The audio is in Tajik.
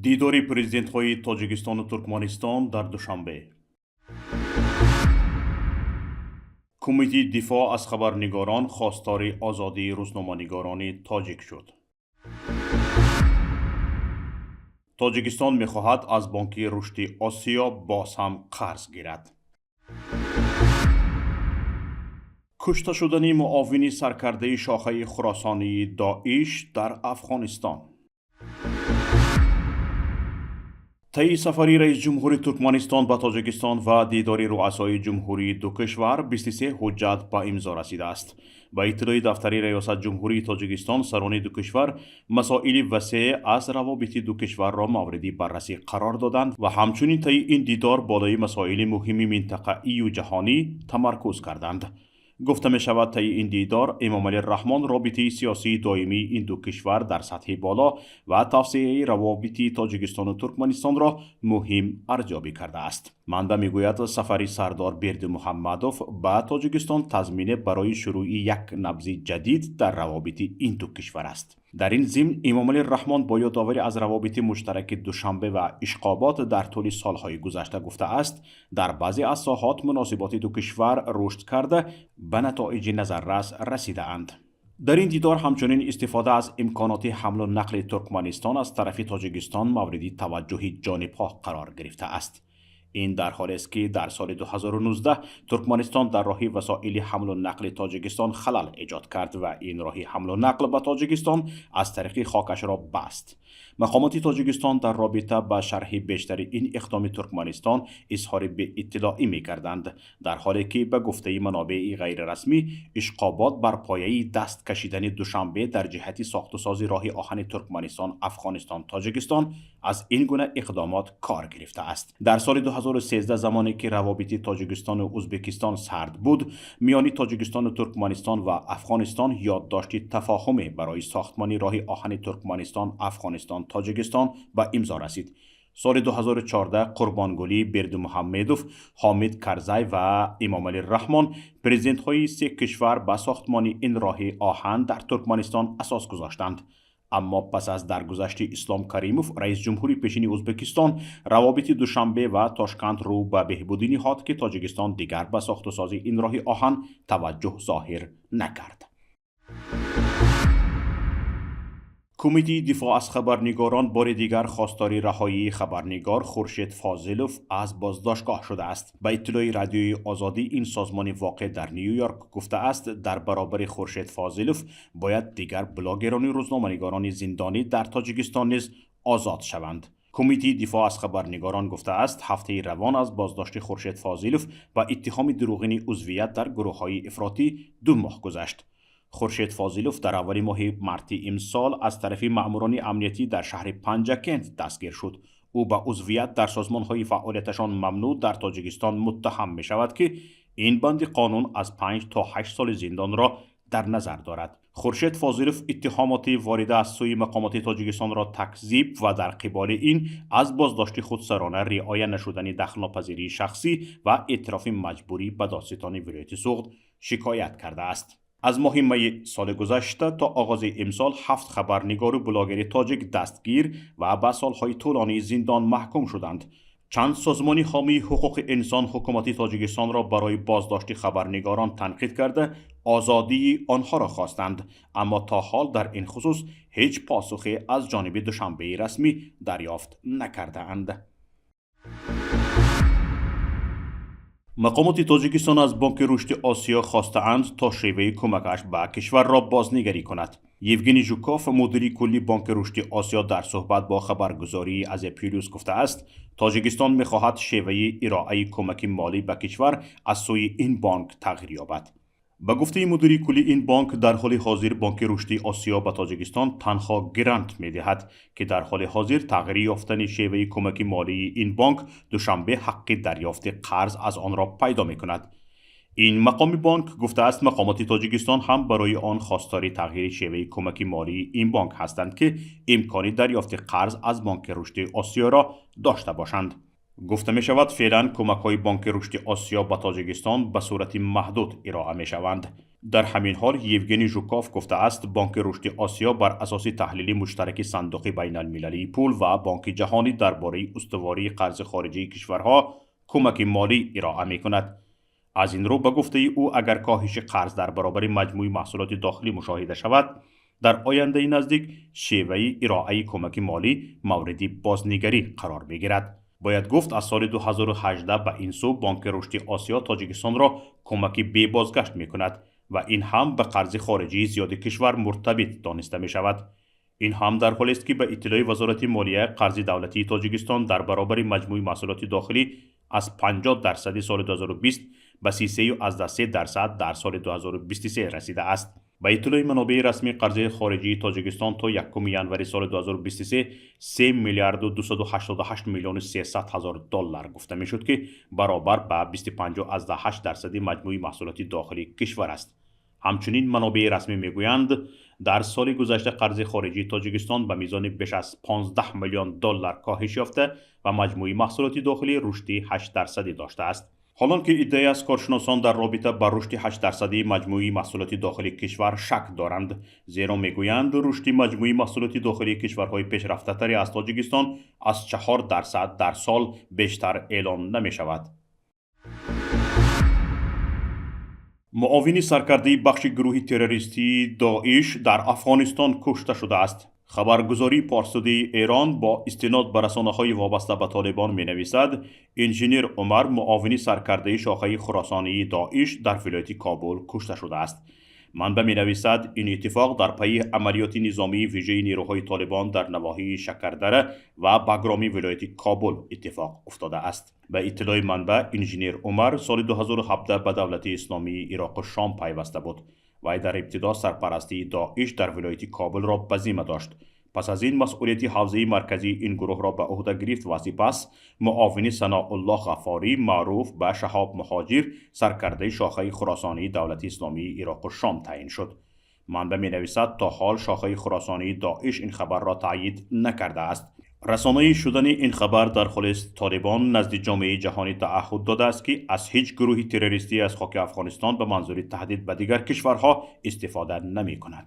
Дидори президентҳои Тоҷикистону Туркманистон дар Душанбе. Кумитаи дифоъ аз хабарнигорон хостори озодии рӯзноманигорони тоҷик шуд. Тоҷикистон мехоҳад аз Бонки рушди Осиё боз ҳам қарз гирад. Кушта шудани муовини саркардаи шохаи Хуросонии Доиш дар Афғонистон. Таи сафари раисҷумҳури Туркманистон ба Тоҷикистон ва дидори руасои ҷумҳурии ду кишвар 23 ҳуҷҷат ба имзо расидааст. Ба иттилои дафтари Раёсат ҷумҳурии Тоҷикистон, сарони ду кишвар масоили васеъ аз равобити ду кишварро мавриди баррасӣ қарор доданд ва ҳамчунин таи ин дидор болои масоили муҳими минтақаию ҷаҳонӣ тамаркуз карданд. Гуфта мешавад, таи ин дидор Эмомалӣ Раҳмон робитаи сиёсии доимии ин ду кишвар дар сатҳи боло ва тавсеаи равобити Тоҷикистону Туркманистонро муҳим арзёбӣ кардааст. Манбаъ мегӯяд, сафари Сардор Бердимуҳаммадов ба Тоҷикистон тазмине барои шурӯъи як набзи ҷадид дар равобити ин ду кишвар аст. Дар ин зимн Эмомалӣ Раҳмон бо ёдоварӣ аз равобити муштараки Душанбе ва Ишқобод дар тӯли солҳои гузашта гуфтааст, дар баъзе аз соҳот муносиботи ду кишвар рушд карда, ба натоиҷи назаррас расидаанд. Дар ин дидор ҳамчунин истифода аз имконоти ҳамлу нақли Туркманистон аз тарафи Тоҷикистон мавриди таваҷҷӯҳи ҷонибҳо қарор гирифтааст. Ин дар ҳолест, ки дар соли 2019 Туркманистон дар роҳи васоили ҳамлу нақли Тоҷикистон халал эҷод кард ва ин роҳи ҳамлу нақл ба Тоҷикистон аз тариқи хокашро баст. Мақомоти Тоҷикистон дар робита ба шарҳи бештари ин иқдоми Туркманистон изҳори беиттилоӣ мекарданд, дар ҳоле ки ба гуфтаи манобеи ғайрирасмӣ, Ишқобод бар пояи даст кашидани Душанбе дар ҷиҳати сохтусози роҳи оҳани Туркманистон, Афғонистон, Тоҷикистон аз ин гуна иқдомот кор гирифтааст. Дар соли 2013, замоне ки равобити Тоҷикистону Ӯзбекистон сард буд, миёни Тоҷикистону Туркманистон ва Афғонистон ёддошти тафоҳуме барои сохтмони роҳи оҳани Туркманистон, Афғонистон, Тоҷикистон ба имзо расид. Соли 2014 Қурбонгулӣ Бердимуҳаммедов, Ҳомид Карзай ва Эмомалӣ Раҳмон, президентҳои се кишвар, ба сохтмони ин роҳи оҳан дар Туркманистон асос гузоштанд. Аммо пас аз даргузашти Ислом Каримов, раисҷумҳури пешини Ӯзбекистон, равобити Душанбе ва Тошканд рӯ ба беҳбудӣ ниҳод, ки Тоҷикистон дигар ба сохтусози ин роҳи оҳан таваҷҷӯҳ зоҳир накард. Кумитаи дифоъ аз хабарнигорон бори дигар хостори раҳоии хабарнигор Хуршед Фозилов аз боздоштгоҳ шудааст. Ба иттилои Радиои Озодӣ, ин созмони воқеъ дар Ню-Йорк гуфтааст, дар баробари Хуршед Фозилов бояд дигар блогерони рӯзноманигорони зиндонӣ дар Тоҷикистон низ озод шаванд. Кумитаи дифоъ аз хабарнигорон гуфтааст, ҳафтаи равон аз боздошти Хуршед Фозилов ба иттиҳоми дурӯғини узвият дар гурӯҳҳои ифротӣ 2 моҳ гузашт. Хуршед Фозилов дар аввали моҳи марти имсол аз тарафи маъмурони амниятӣ дар шаҳри Панҷакент дастгир шуд. Ӯ ба узвият дар созмонҳои фаъолияташон мамнӯъ дар Тоҷикистон муттаҳам мешавад, ки ин банди қонун аз 5 то 8 соли зиндонро дар назар дорад. Хуршед Фозилов иттиҳомоти ворида аз сӯи мақомоти Тоҷикистонро такзиб ва дар қиболи ин аз боздошти худсарона, риоя нашудани дахлнопазирии шахсӣ ва эътирофи маҷбурӣ ба додситони вилояти Суғд шикоят кардааст. Аз моҳи майи соли гузашта то оғози имсол ҳафт хабарнигору блогери тоҷик дастгир ва ба солҳои тӯлонии зиндон маҳкум шуданд. Чанд созмони ҳомии ҳуқуқи инсон ҳукумати Тоҷикистонро барои боздошти хабарнигорон танқид карда, озодии онҳоро хостанд, аммо то ҳол дар ин хусус ҳеҷ посухе аз ҷониби Душанбеи расмӣ дарёфт накардаанд. Мақомоти Тоҷикистон аз Бонки рушди Осиё хостаанд, то шеваи кӯмакаш ба кишварро бознигарӣ кунад. Евгений Жуков, мудири кулли Бонки рушди Осиё, дар суҳбат бо хабаргузории Азия-Плюс гуфтааст, Тоҷикистон мехоҳад шеваи ироаи кӯмаки молӣ ба кишвар аз сӯи ин бонк тағйир ёбад. Ба гуфтаи мудири кулли ин бонк, дар ҳоли ҳозир Бонки рушди Осиё ба Тоҷикистон танҳо грант медиҳад, ки дар ҳоли ҳозир тағйир ёфтани шеваи кӯмаки молии ин бонк, Душанбе ҳаққи дарёфти қарз аз онро пайдо мекунад. Ин мақоми бонк гуфтааст, мақомоти Тоҷикистон ҳам барои он хостори тағйири шеваи кӯмаки молии ин бонк ҳастанд, ки имкони дарёфти қарз аз Бонки рушди Осиёро дошта бошанд. Гуфта мешавад, феълан кӯмакҳои Бонки Рушди Осиё ба Тоҷикистон ба сурати маҳдуд ироа мешаванд. Дар ҳамин ҳол Евгений Жуков гуфтааст, Бонки Рушди Осиё бар асоси таҳлили муштараки Сандуқи байналмилалии пул ва Бонки Ҷаҳонӣ дар бораи устувории қарзи хориҷии кишварҳо кӯмаки молӣ ироа мекунад. Аз ин рӯ, ба гуфтаи ӯ, агар коҳиши қарз дар баробари маҷмӯи маҳсулоти дохилӣ мушоҳида шавад, дар ояндаи наздик шеваи ироаи кӯмаки молӣ мавриди бознигарӣ қарор мегирад. Бояд гуфт, аз соли 2018 ба ин сӯ Бонки Рушди Осиё Тоҷикистонро кӯмаки бебозгашт мекунад ва ин ҳам ба қарзи хориҷии зиёди кишвар муртабит дониста мешавад. Ин ҳам дар ҳолест, ки ба иттилои Вазорати молия қарзи давлатии Тоҷикистон дар баробари маҷмӯи маҳсулоти дохилӣ аз 50% соли 2020 ба 33,3% дар соли 2023 расидааст. Ба иттилои манобеи расмӣ, қарзи хориҷии Тоҷикистон то 1 январи соли 2023 3 миллиарду 288 миллиону 300 ҳазор доллар гуфта мешуд, ки баробар ба 25,8% маҷмӯи маҳсулоти дохилии кишвар аст. Ҳамчунин манобеи расмӣ мегӯянд, дар соли гузашта қарзи хориҷии Тоҷикистон ба мизони беш аз 15 миллион доллар коҳиш ёфта ва маҷмӯи маҳсулоти дохилӣ рушди 8-дарсадӣ доштааст. Ҳолон ки иддае аз коршиносон дар робита ба рушди 8-дарсадии маҷмӯи маҳсулоти дохилии кишвар шак доранд, зеро мегӯянд, рушди маҷмӯи маҳсулоти дохилии кишварҳои пешрафтатаре аз Тоҷикистон аз 4% дар сол бештар эълон намешавад. Муовини саркардаи бахши гурӯҳи террористии Доиш дар Афғонистон кушта шудааст. Хабаргузории Парс Тудей Эрон бо истинод ба расонаҳои вобаста ба Толибон менависад, инженер Умар, муовини саркардаи шохаи хуросонии Доиш дар вилояти Кобул кушта шудааст. Манбаъ менависад, ин иттифоқ дар пайи амалиёти низомии вижаи нерӯҳои Толибон дар навоҳии Шакардара ва Багроми вилояти Кобул иттифоқ уфтодааст. Ба иттилои манбаъ, инженер Умар соли 2017 ба Давлати Исломии Ироқу Шом пайваста буд. Вай дар ибтидо сарпарастии Доиш дар вилояти Кобулро ба зимма дошт. Пас аз ин масъулияти ҳавзаи марказии ин гурӯҳро ба ӯҳда гирифт ва сипас муовини Саноуллоҳ Ғаффорӣ, маъруф ба Шаҳоб Муҳоҷир, саркардаи шохаи хуросонии Давлати Исломии Ироқу Шом таъин шуд. Манбаъ менависад, то ҳол шохаи хуросонии Доиш ин хабарро таъйид накардааст. Расонаӣ шудани ин хабар дар ҳолест, Толибон назди ҷомеаи ҷаҳонӣ таъаҳҳуд додааст, ки аз ҳеҷ гурӯҳи террористӣ аз хоки Афғонистон ба манзури таҳдид ба дигар кишварҳо истифода намекунад.